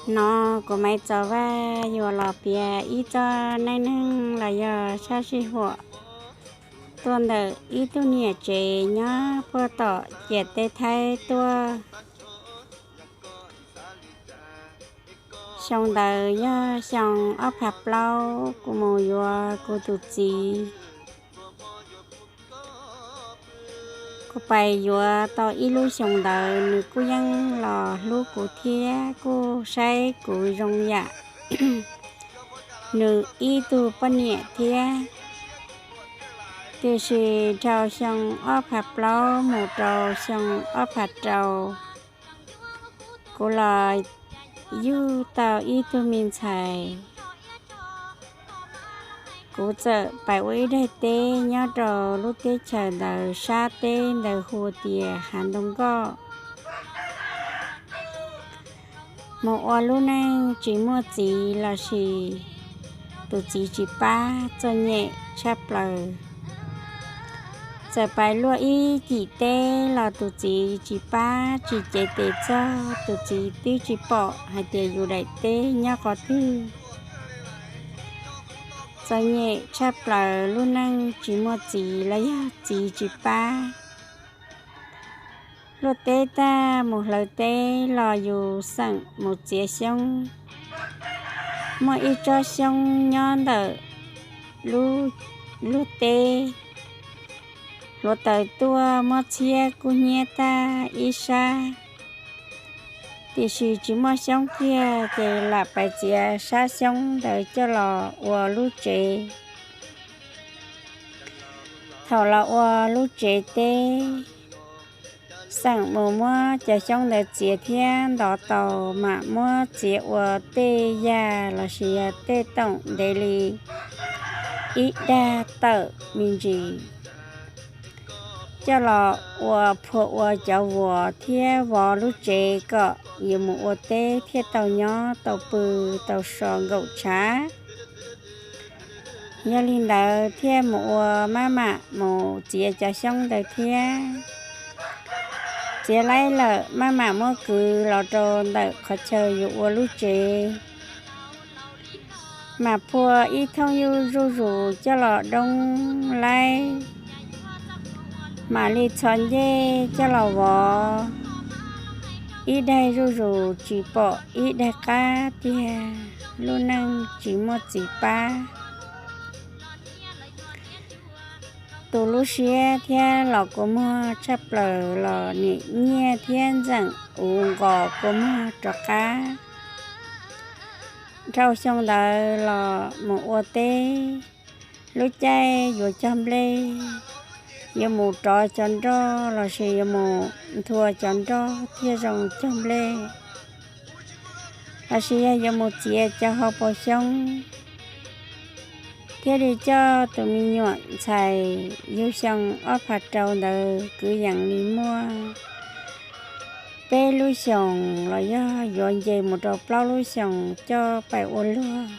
No kuv Maiv Txos Vaj yuav los piav ib txoj neej neeg los yog sab sij huam tuaj ntawm ib tug niam tsev nyob puag tom ciam teb Thaib tuaj. Xyoo ntawd yog xyoo ob phav plaub, kuv mus yuav kuv tus txiv. Kuv pais yuav tau ib lub xyoos ntawd nws kuj yeej los hlub kuv thiab kuj saib kuv zoo yam nws ib tug poj niam thiab. Tiam sis dhau xyoo ob phav plaub mus rau xyoo ob phav rau, kuv los yug tau ib tug me ntxhais. Kuv txawm pais ua ib daig teb nyob rau lub teb chaws ntawd, sab teb ntawd hu tias Hav Ntoo Nkoj. Mus ua lub neej tsis muaj txiv los sis tus txiv tsis pab, txom nyem tshaj plaws. Txawm pais luaj ib cim teb los tus txiv tsis pab, tsis cev tes txog, tus txiv twb tsis pom hais tias yus daim teb nyob qhov twg. Txom nyem tshaj plaws, lub neej tsis muaj txiv los yog txiv tsis pab. Luaj teb tag mus hlawv teb los yus xeem mus txiav xyoob. Muaj ib tsob xyoob nyob ntawm lub, lub teb, hluav taws tuaj muab txhiab kub hnyiab tag ib sab, tiam sis tsis muaj xyoob kiag ces lam pais txiav sab xyoob ntawd coj los ua lub tsev. Thaum los ua lub tsev teb, xeem mus muab cov xyoob ntawd txiav thiab ntov tau, mam muab txiav ua tej yaj los sis yog tej toom ntev li ib dag tawm me ntsis, coj los ua phua ua cov vuas thiab vov lub tsev kom yuav mus ua teb thiaj tau nyob tau pw tau so nkaum tshav. Yog li ntawd thiaj mus ua maj mam mus txiav cov xyoob ntawd thiab. Txiav laib lawm maj mam muab kwv los rau ntawm qhov chaw yuav ua lub tsev. Mas phua ib thooj zuj zus coj los doob laib, mam li txhos ncej coj los vov. Ib daig zuj zus tsis pom ib daig qab tiag, lub neej tsis muaj txiv pab. Tu lub siab thiab los kua muag tshaj plaws los nim nyiaj thiab ntxeem uv nqos kua muag rov qab. Dhau xyoo ntawd los mus ua teb, lub caij yuav cog nplej, yuav mus rov cov nroj los sis yuav mus nthua cov nroj thiaj zoo cog nplej, los sis yog yuav mus txiav cov hauv paus xyoob, thiaj li coj tus me nyuam ntxhais yug xyoo ob phav rau ntawd kwv yees li muaj peb lub xyoos los yog yuav nce mus rau plaub lub xyoos coj pais ua luag.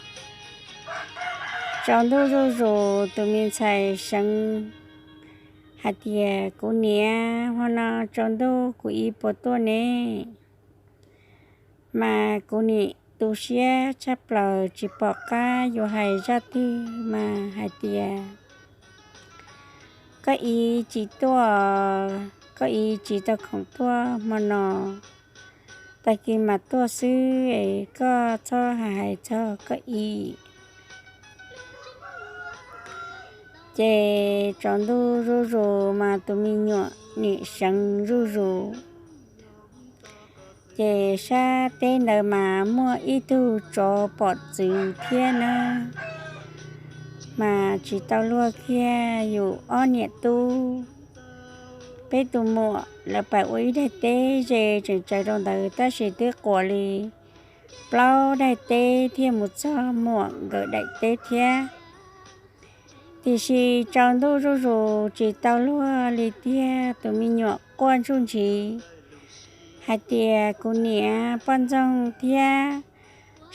Tsaus ntuj zuj zus tus me ntxhais seev hais tias, Kuv niam, hmo no tsaus ntuj kuv ib puas tuaj ne? Mas kuv nim tu siab tshaj plaws tsis pom qab yuav hais zaj twg mas hais tias, Koj ib tsis tuaj, koj ib tsis tau khoom tuaj hmo no, tag kis mas tuaj xwb es koj txhob hais hais txog koj ib. Ces tsaus ntuj zuj zus mas tus me nyuam nim seev zuj zus. Ces sab teb ntawd mas muaj ib tug tsov pom txwv thiab nawb, mas tsis tau luag kiag yus ob niam tub. Peb tus muam lawv pais ua ib daig teb ze tseem tsawv rau ntawd tab sis twb quas li plaub daig teb thiaj mus txog muam nkawd daim teb thiab. Tiam sis tsaus ntuj zuj zus tsis tau luag li tiag, tus me nyuam quaj ntsuj ntsiv hais tias, Kuv niam, poj ntxoog thiab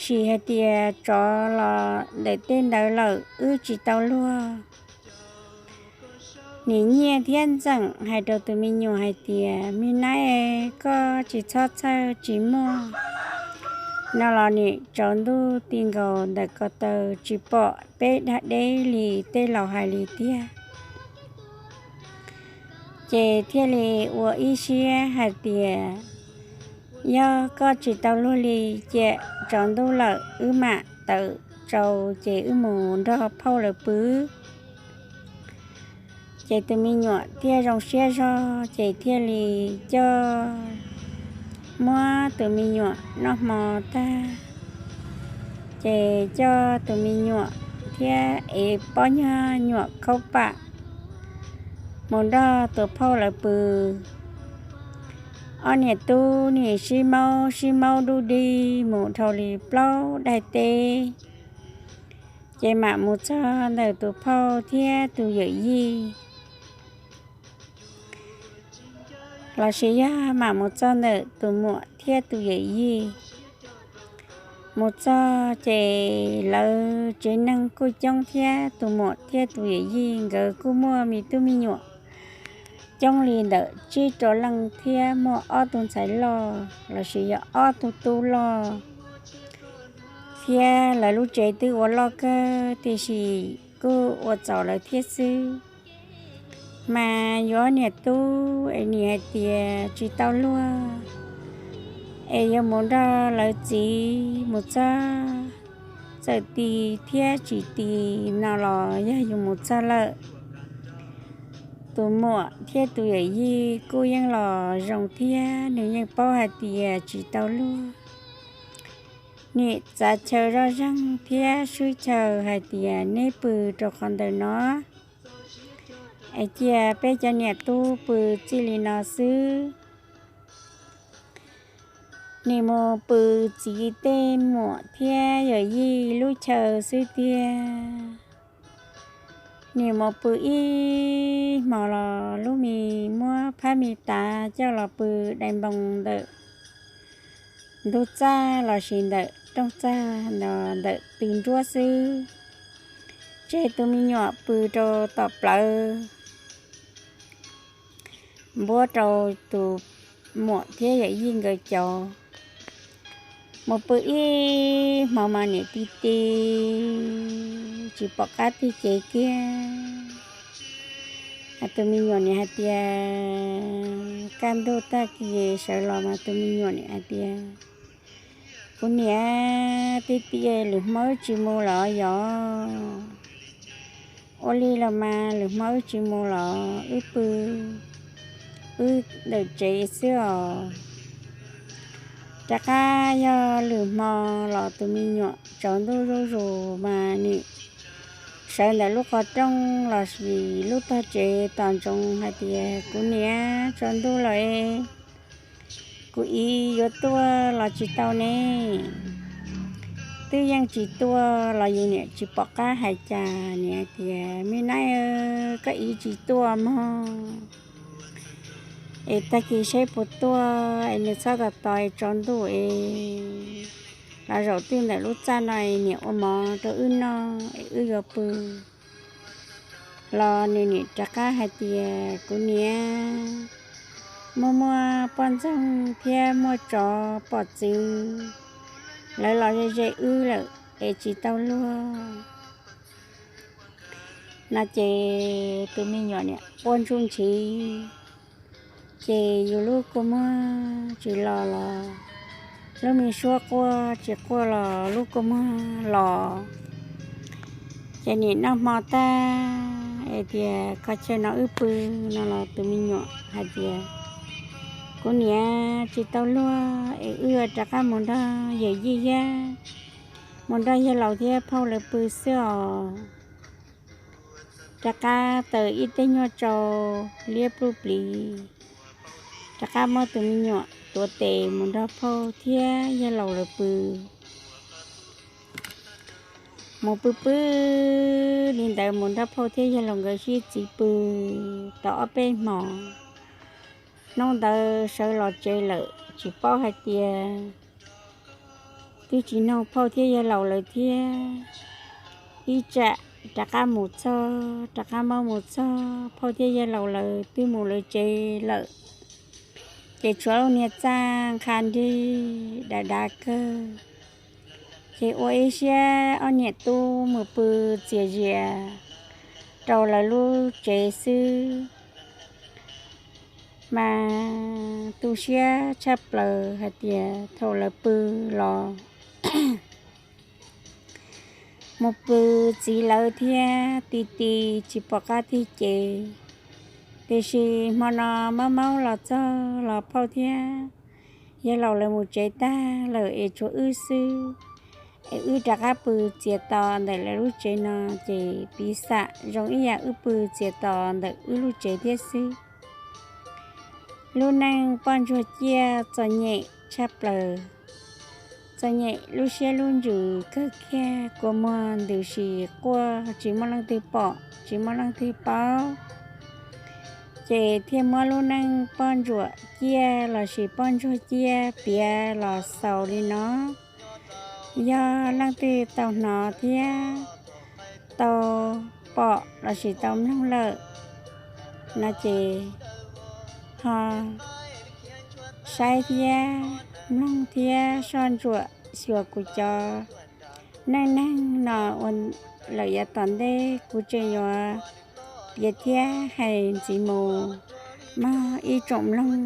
sim hais tias tsov los ntawm tej ntawd lawm wb tsis tau luag. Nim nyiaj thiab ntxeem hais rau tus me nyuam hais tias, Me nab, koj tsis txhob txhawj tsis muaj, no los nim tsaus ntuj ti nkaus ntawm ko taw tsis pom peb dag deb li tej laus hais li tiag. Ces thiaj li ua ib siab hais tias, yog koj tsis tau luag li, cia tsaus ntuj lawm wb mam tawm tsau ces wb mus nrog phauj lawv pw. Ces tus me nyuam thiaj zoo siab zog ces thiaj li coj, muab tus me nyuam noj hmo tag, ces coj tus me nyuam thiab ev pob nyuag nyuam khaub pam mus nrog tus phauj lawv pw. Ob niam tub nim sib maub sib maub dub dig mus dhau li plaub daim teb, ces mam mus txog ntawm tus phauj thiab tus yawm yij, lossis yog mam mus txog ntawm tus muam thiab tus yawm yij. Mus txog ces lawv tsev neeg kuj coob thiab tus muam thiab tus yawm yij nkawd kuj muaj me tub me nyuam coob li ntawm tsib rau leej thiab muaj ob tug ntxhais loj lossis yog ob tug tub loj, thiab lawv lub tsev twb ua loj kawg tiam sis kuj ua txaus lawv thiab xwb. Mas yuav niam tub es nim hais tias tsis tau luag es yuav mus nrog lawv txiv mus txog, txawm ti thiab tsis ti no los yog yus mus txog lawm. Tus muam thiab tus yawm yij kuj yeej los zoo thiab nws yeej paub hais tias tsis tau luag. Nim txav chaw zoj zeeg thiab swb chaw hais tias neb pw rau qhov ntawm no es cia peb cov niam tub pw txij li no xwb. Nim mus pw txiv tej muam thiab yawm yij lub chaw xwb tiag. Nim mus pw ib hmo los lub me muab phab me tav coj los pw dai npoo ntawm ntug txaj lossis ntawm rooj txag no ntawm tw nruab xwb. Tseg tus me nyuam pw rau tom plawv npuab rau tus muam thiab yawm yij nkawd cov. Mus pw ib hmo mas niam ti ti tsis pom qab tig cev kiag. Tus me nyuam nim hais tias, kaj ntug tag kis sawv los mas tus me nyuam nim hais tias, kuv niam, ti ti lwm hmo wb tsis mus los yog? Ua li los mas lwm hmo wb tsis mus los wb pw wb ntawm tsev xwb os. Rov qab yog lwm hmo los tus me nyuam tsaus ntuj zuj zus mas nim sawv ntawm lub qhov rooj lossis lub tog tsev tos ntsoov hais tias, kuv niam, tsaus ntuj lawm, kuv ib yuav tuaj los tsis tau ne. Twb yeej tsis tuaj los yus niam tsis pom qab hais cas, nim hais tias, me nab, koj ib tsis tuaj mog, es tag kis saib puas tuaj es nws txhob tos tos es tsaus ntuj es los zaum twj ntawm lub txaj no es niam ua mov rau wb noj es wb yuav pw. Los nws nim rov qab hais tias, kuv niam, muaj muaj poj ntxoog thiab muaj tsov pom txwv, lawv los ze ze wb lawm es tsis tau luag. No ces tus me nyuam niam quaj ntsuj ntshiv, ces yus lub kua muag tsis los los, lub me suab quaj tsis quaj los lub kua muag los. Ces nim noj hmo tag es tias, kho chaw no wb pw no los tus me nyuam hais tias, kuv niam, tsis tau luag es wb rov qab mus nrog yawm yij thiab mus nrog yawg laus thiab phauj lawv pw xwb os. Rov qab taws ib teg nyuag tsau liab pluj plis, rov qab muab tus me nyuam tuav tes mus nrog phauj thiab yawg laus lawv pw. Mus pw pw li ntawd mus nrog phauj thiab yawg laus nkawd sib txiv pw tau ob peb hmo. Hnub ntawd sawv los tsev lawm tsis paub hais tias twb tsis nug phauj thiab yawg laus lawv thiab. Ib tsam rov qab mus txog, rov qab muab mus txog phauj thiab yawg laus lawv twb mus lawv tsev lawm, ces tshuav lub niag txaj nqha nrig dav dav kawg. Ces ua ib siab ob niam tub mus pw txias zias rau lawv lub tsev xwb, mas tu siab tshaj plaws hais tias thaum lawv pw los mus pw txiv lawv thiab ti ti tsis pom qab tig cev. Tiam sis hmo no maub maub los txog los phauj thiab yawg laus lawv mus tsev tag lawm es tshuav wb xwb, es wb rov qab pw txias tos ntawm lawv lub tsev no, ces piv xam zoo ib yam wb pw txias tos ntawm wb lub tsev thiab xwb. Lub neej poj ntsuag ciaj txom nyem tshaj plaws, txom nyem lub siab lub ntsws kawg kiag, kua muag ntws sis quaj tsis muaj leej twg pom tsis muaj leej twg paub. Ces thiaj muab lub neej poj ntsuam ciaj lossis poj ntsuag ciaj piav los xaus li no. Yog leej twg tau hnov thiab tau pom lossis tau mloog lawm no ces ho saib thiab mloog thiab soj ntsuam xyuas kuv cov neej neeg no ua lawm yav tom ntej. Kuv tseem yuav piav thiab hais ntxiv mus mog ib tsoom mloog.